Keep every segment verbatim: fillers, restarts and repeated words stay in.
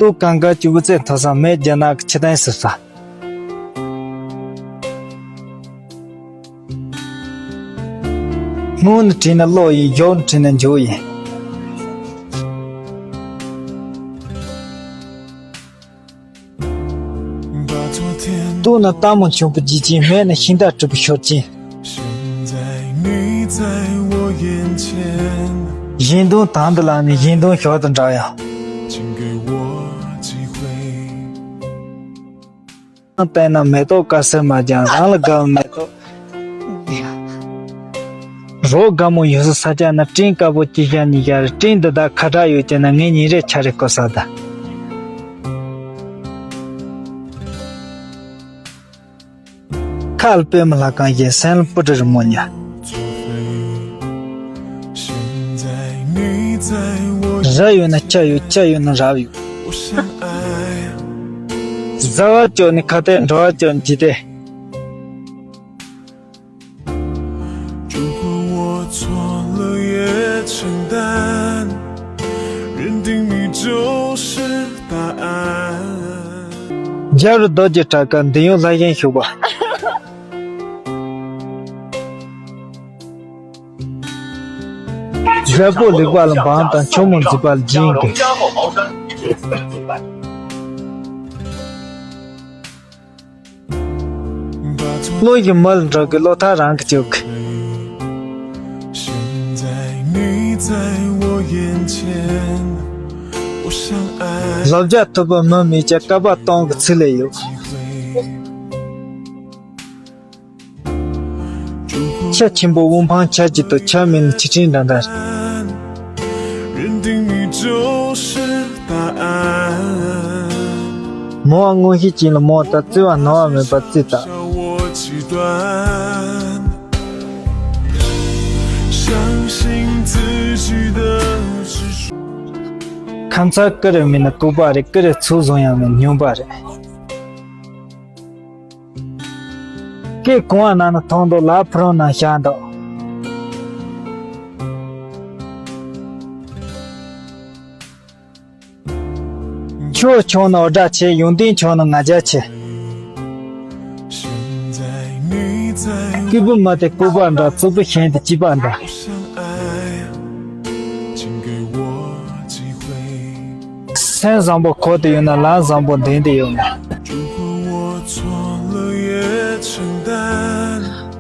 སྟོད་གངས་དཀར་གྱི་དབུ་རྩེ་མཐོ་ས། སྨད་རྒྱ་ནག་གི་ཆུ་གདན་ཟེར་ས། སྔོན་ནས་བྲིས་ན་ཀློག་ཡིན། མགྱོགས་ནས་བྲིས་ན་མགྱོགས་ཡིན། སྟོད་ན་རྟ་མོ་འབྱུང་པོ་རྒྱུད་ཅན། སྨད་ན་ཤིང་རྟ་གྲུ་པའི་ཤུལ་ཅན། གཞན་དོན་དང་དུ་བླངས་ནས། གཞན་དོན་ཞོར་དུ་འདྲ་ཡང་། བལྟས་ན་མེ་ཏོག་དཀར་སེར་མ་ལྗང་། རང་ལ་དགའ་བའི་མེ་ཏོག། རོ་དགའ་མོ་ཡོད་ས་ས་ཆ་ན། སྤྲིན་དཀར་པོ་དཀྱིལ་ཤར་ཉི་ཤར་རེད། སྤྲིན་འདི་དག་ཁ་གྲག་ཡོད་ཀྱི་ན། ངས་ཉིན་རེ་ཆ་རེ་བསྐོར་ས་ད། ཁ་ལ་པད་མ་ལྷ་ཁང་བཞེངས། སེམས་ལ་སྤུ་གྲི་རི་མོ་ཉར། རབ་ཡོད་ན་ཆབ་ཡོད། ཆབ་ཡོད་ན་རབ་ཡོད། བཟའ་བ་བཅོལ་ནས་ཁ་གཏད། འགྲོ་བ་བཅོལ་ནས་འཇིག་རྟེན། རྒྱབ་རི་རྡོ་རྗེ་བྲག་དཀར། མདུན་ཡོད་ལྷ་གཞུང་བཞུགས་པ། རྒྱལ་པོ་ལེགས་པ་ལ་འབངས་དང་། ཆུ་མོ་མཛེས་པ་ལ་སྦྱིན་དགོས། བློ་ཡི་མི་ལ་འགྲོ་དགོས། བློ་ཐག་རང་གིས་གཅོད་དགོས། ལོ་བརྒྱ་ཐུབ་པ་མི་མེད་ཀྱང་། བསྐལ་པ་སྟོང་གི་ཚིག་ལས་ཡོད། ཆུ་ཆེན་པོ་དབུ་འཕང་ཆ་གཅིག་ཏུ། ཆུ་མེད་ན་ཆུ་ཕྲན་འདྲ་འདྲ་རེད། མོ་བ་མངོན་ཤེས་ཅན་ལ་མོ་ལྟ། བརྩེ་བ་སྣང་བ་མེད་པར་བརྩེ་ལྟ། ཁ་མཚར་ཀུ་རེ་མེད་ན་ལྐུགས་པ་རེད། ཀུ་རེ་ཚུར་བཟུང་ཡང་མེད་སྨྱོན་པ་རེད། སྐད་གོང་བ་ན་ན་མཐོང་འདུག། ལ་ཕུ་རུང་ན་ཤར་འདུག། ཆུ་བོ་ཆུང་ན་འུར་སྒྲ་ཆེ། ཡོན་ཏན་ཆུང་ན་ང་རྒྱལ་ཆེ། སྐྱེས་བུ་མ་དེ་ལྐུགས་པ་འདྲ། རྩུབ་པོ་གཞན་དེ་སྐྱིད་པ་འདྲ། སེམས་བཟང་པོ་ཁོག་ཏུ་ཡོད་ན། ལམ་བཟང་པོ་མདུན་དུ་ཡོད་མོད།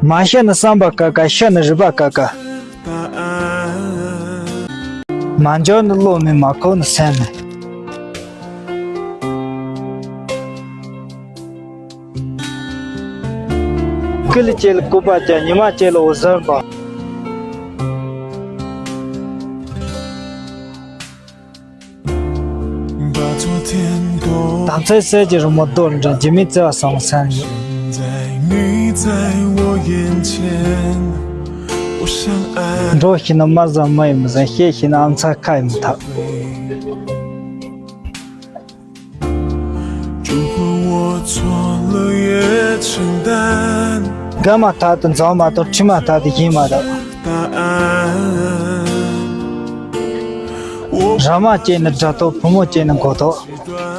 མ་ཤི་ན་བསམ་པ་དཀར་དཀར། ཤི་ན་རུས་པ་དཀར་དཀར། མ་འབྱོར་ན་བློ་མེད། མ་ཁོག་ན་སེམས་མེད། ཀུ་ལི་ཅན་ལ་ལྐུགས་པ་རྒྱག། ཉི་མ་ཅན་ལ་འོད་ཟེར་འབབ། དམ་ཚིག་གསེར་གྱི་རི་མོ་རྡོར་འགྲེང་། རྒྱུ་མེད་བརྩེ་བ་བསམ་སེམས་ཡོད། འགྲོ་ཤེས་ན་མ་བཟང་མ་ཡིན་མི་བཟང་། བཤད་ཤེས་ན་ཨ་མཚར་ཁ་ཡིན་མི་ཐག། དགའ་མ་ཐག་ཏུ་འཛོམས་མ་ཐག། འཁྲུལ་མ་ཐག་ཏུ་ཞེན་མ་ཐག། ར་མ་སྐྱེས་ན་དགྲ་ཐོག། བུ་མོ་སྐྱེས་ན་མགོ་ཐོག།